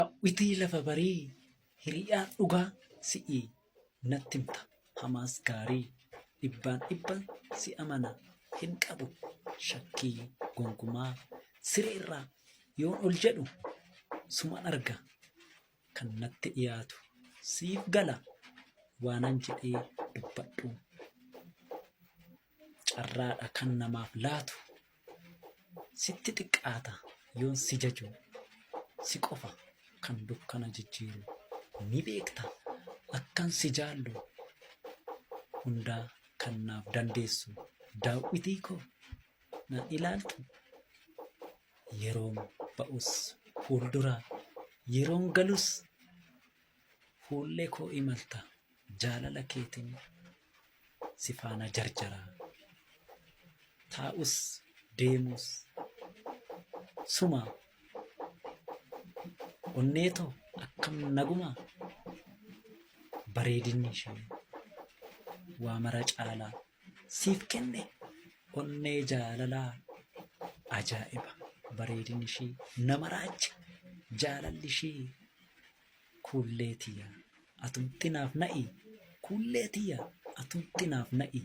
Daawwitii lafa barii Hiriyaan dhugaa si'i Natti himta hamaas gaarii Dhibbaan dhibban si amana Hin qabu shakkii gonkumaa Sireerraa yoon ol jedhu Suman arga kan natti dhiyaatu Siif gala waanan jedhee dubbadhu Carraadha kan namaaf laatu Sitti xiqqaata yoon si jaju Si qofa kan dukkana jijjiiru Ni beekta akkan si jaallu Hundaa kan naaf dandeessu Daawwitii koo nan ilaaltu Yeroon ba'us fuuldura Yeroon galus fuullee koo imalta Jaalala keetiin si faana jarjaraa Taa'us deemus suma Onnee too akkam nagumaa Bareedinni ishee waa mara caalaa Siif kenne onnee jaalalaa Ajaa'iba bareedinni ishii nama raacha Jaalalli ishii Kuullee tiyya atumti naaf na'i Kuullee tiyya atumti naaf na'i.